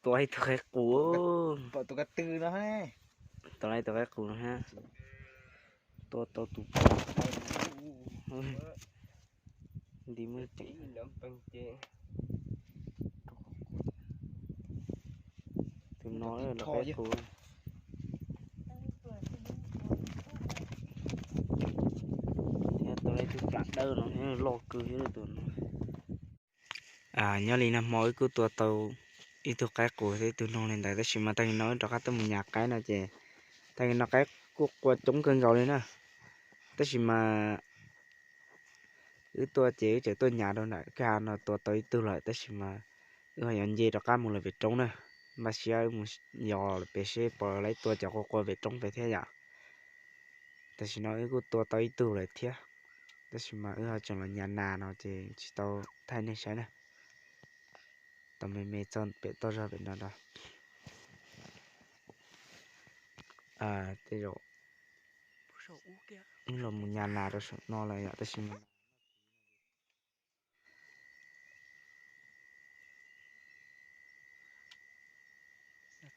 Tua ib tug qaib qus. Pom tus ko tw no. Tua ib tug qaib qus no hab. Tua tau tus nti muab ces. Tus no los qaib qus. Thiab tua ib tug plam dawb no loj kawg thiab tus no. Nyob li nag hmo wb kuj tua tau ib tug qaib qus thiab ib tug noog li ntawd, tab sis mas tag kis no wb rov qab tuaj mus nyas qaib no ces tag kis no qaib kuj qua coob kawg nkaus li na. Tab sis mas wb tua ces wb tseem tuaj nyas rau nram kwj ha no tua tau ib tug lawm, tab sis mas wb ho yuav nce rov qab mus lawm pem roob na. Npaj siab wb mus yos lawm pem seb puas laib tua cov qua qua pem roob pem thiab yom. Tam sim no wb kuj tua tau ib tug lawm thiab, tab sis mas wb ho tseem los nyas nas no ces tsis tau thaij nej saib na. Tau me me txog pem toj zog pem no. Tej zaum wb los mus nyas nas rau saum no lawm yom, tab sis mas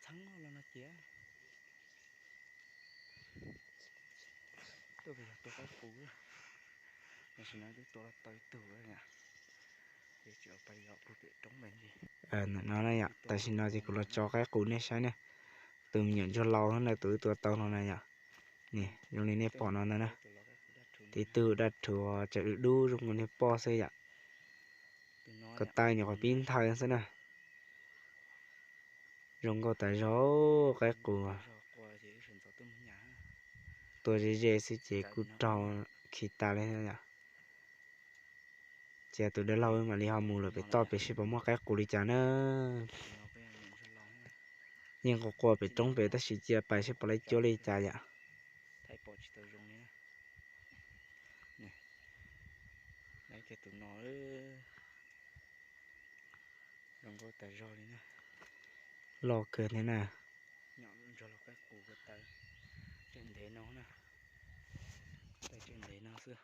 txheeb los no ces tuaj yog tua qaib qus, tam sim no twb tua tau ib tug lawm. Ntawm no na yom, tam sim no ces kuv los tso qaib qus nej saib ne. Tus me nyuam ntsuag laus na, tus wb tua tau no na yom. Zoo li nej pom no ntag na. Tib tug daj rhuv tseem dub dub zoo nkaus niag poj xwb yom. Ko taw nyuam qhuav pib nthaw xwb na. Zoo nkauj tas zog qaib qus. Tua ze ze xwb ces kuj raug khi tas li yom. Ces tus dab laug mam li ho mus lawm pem toj pem seb puas muaj qaib qus li cas na. Yeej qua qua pem roob pem tab sis cia pais seb puas laib cuab li cas yom. Tus no zoo nkauj tas zog li na. Loj kawg thiab na. Nyob ntsuag los qaib qus ko taw tseg ntev no na. Taw tseg ntev no xwb.